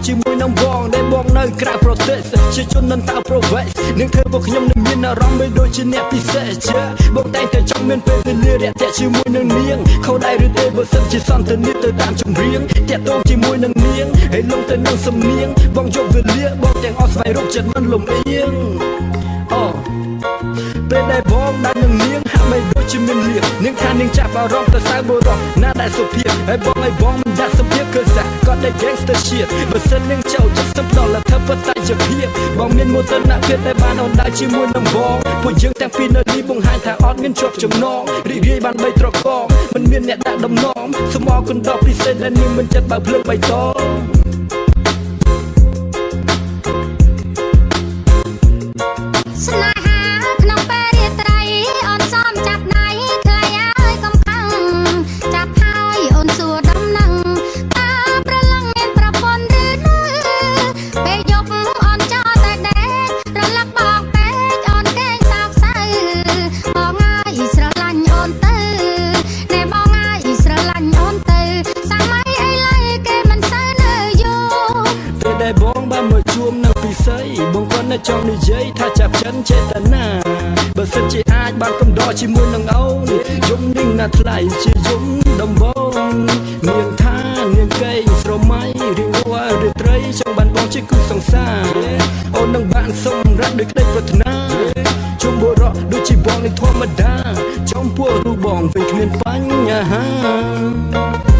ជាមួយនឹងបងដែលបងនៅក្រៅប្រទេសជាជននន្តោប្រវេស នាងធ្វើពួកខ្ញុំនឹងមានអារម្មណ៍បីដូចជាអ្នកពិសេសជាបងតែងតែចង់មានពេលវេលារាក់ទាក់ជាមួយនឹងនាង ខុសដែរឬទេបើសិនជាសន្ទនាទៅតាមចម្រៀងតាក់ទងជាមួយនឹងនាង ហើយលងទៅនឹងសំនៀង បងយកវេលាបងទាំងអស់ស្វែងរកចិត្តមិនលំអៀង។ អូ ពេលដែលបងដើរនឹងនាងហាក់បីដូចជាមានលៀប នាងថានាងចាប់អារម្មណ៍ទៅសៅបុរសណាដែលសុភាព ហើយបងឲ្យបងមិនដាក់សុភាព គឺសាគាត់ដែល gangster shit។ បើសិននាងចូលចិត្តសំដល់លទ្ធបតយភាព បងមានមោទនភាពដែលបានអូនដើរជាមួយនឹងបង។ ពួកយើងទាំងពីរនៅនេះបង្ហាញថាអត់មានជាប់ចំណង រីករាយបានបីត្រកង មិនមានអ្នកដាក់ដំណំ។ សូមអរគុណដល់ពិសេសដែលនាងមិនចិត្តបើកភ្លើងបៃតង។ ស្នេហាក្នុងពេលរាត្រី អូនសំចាប់ដៃថ្លៃឲ្យកុំខឹង ចាប់ហើយអូនសួរដំណឹង តើប្រឡឹងមានប្រពន្ធឬនៅ? ពេលយប់អូនចោលតែដេក រលឹកបងពេក អូនកេងសោកសៅ បងអើយស្រឡាញ់អូនទៅ ណែបងអើយស្រឡាញ់អូនទៅ សម័យឥឡូវគេមិនសូវនៅយូរ។ ពេលដែលបងបានមកជួបនៅពិសី បងគាត់នៅចង់និយាយថាចាប់ចិនចេតនា បើសិនជាអាចបានកំដរជាមួយនឹងអូន យំនឹងណាថ្លៃជាយំដំបង។ នាងថានាងកេងស្រមៃរៀងរាល់រាត្រី ចង់បានបងជាគូសង្សារ អូននឹងបានសម្រេចដោយក្តីប្រាថ្នា ជុំបុរសដូចជាបងនេះធម្មតា ចំពោះរូបបងវិញគ្មានបញ្ហា។